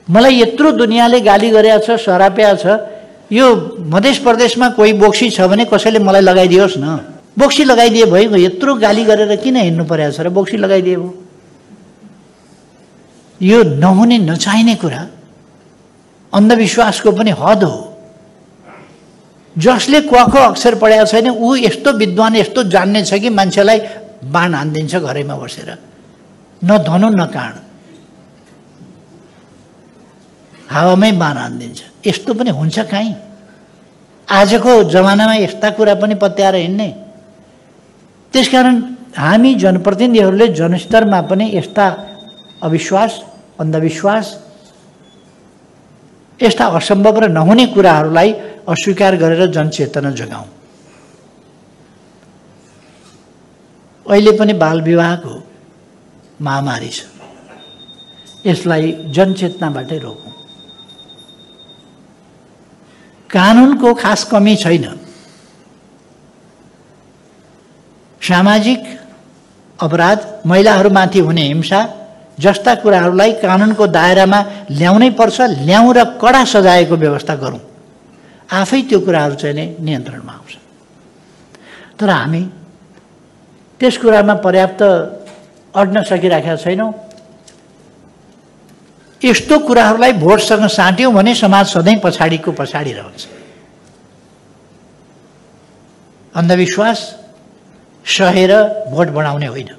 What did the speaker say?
मलाई यत्रो दुनियाँले गाली गरेको छ, सराप्या छ, यो मध्य प्रदेशमा कोही बोक्सी छ भने कसैले मलाई लगाइदियोस् न। बोक्सी लगाइदिए भइगयो, यत्रो गाली गरेर किन हिँड्नु परेको छ र बोक्सी लगाइदिए भयो। यो नहुने नचाहिने कुरा, अन्धविश्वासको पनि हद हो। जसले क्वाको अक्षर पढेको छैन ऊ यस्तो विद्वान, यस्तो जान्ने छ कि मान्छेलाई बाण हान्दिन्छ घरैमा बसेर, न धनु न काँड, हावामै बाण हान्दिन्छ। यस्तो पनि हुन्छ काहीँ? आजको जमानामा यस्ता कुरा पनि पत्याएर हिँड्ने। त्यसकारण हामी जनप्रतिनिधिहरूले जनस्तरमा पनि यस्ता अविश्वास, अन्धविश्वास, यस्ता असम्भव र नहुने कुराहरूलाई अस्वीकार गरेर जनचेतना जगाउँ। अहिले पनि बालविवाहको महामारी छ, यसलाई जनचेतनाबाटै रोकौँ। कानुनको खास कमी छैन। सामाजिक अपराध, महिलाहरूमाथि हुने हिंसा जस्ता कुराहरूलाई कानुनको दायरामा ल्याउनै पर्छ। ल्याउँ र कडा सजायको व्यवस्था गरौँ, आफै त्यो कुराहरू चाहिँ नै नियन्त्रणमा आउँछ। तर हामी त्यस कुरामा पर्याप्त अड्न सकिराखेका छैनौँ। यस्तो कुराहरूलाई भोटसँग साट्यौँ भने समाज सधैँ पछाडिको पछाडि रहन्छ। अन्धविश्वास सहेर भोट बढाउने होइन।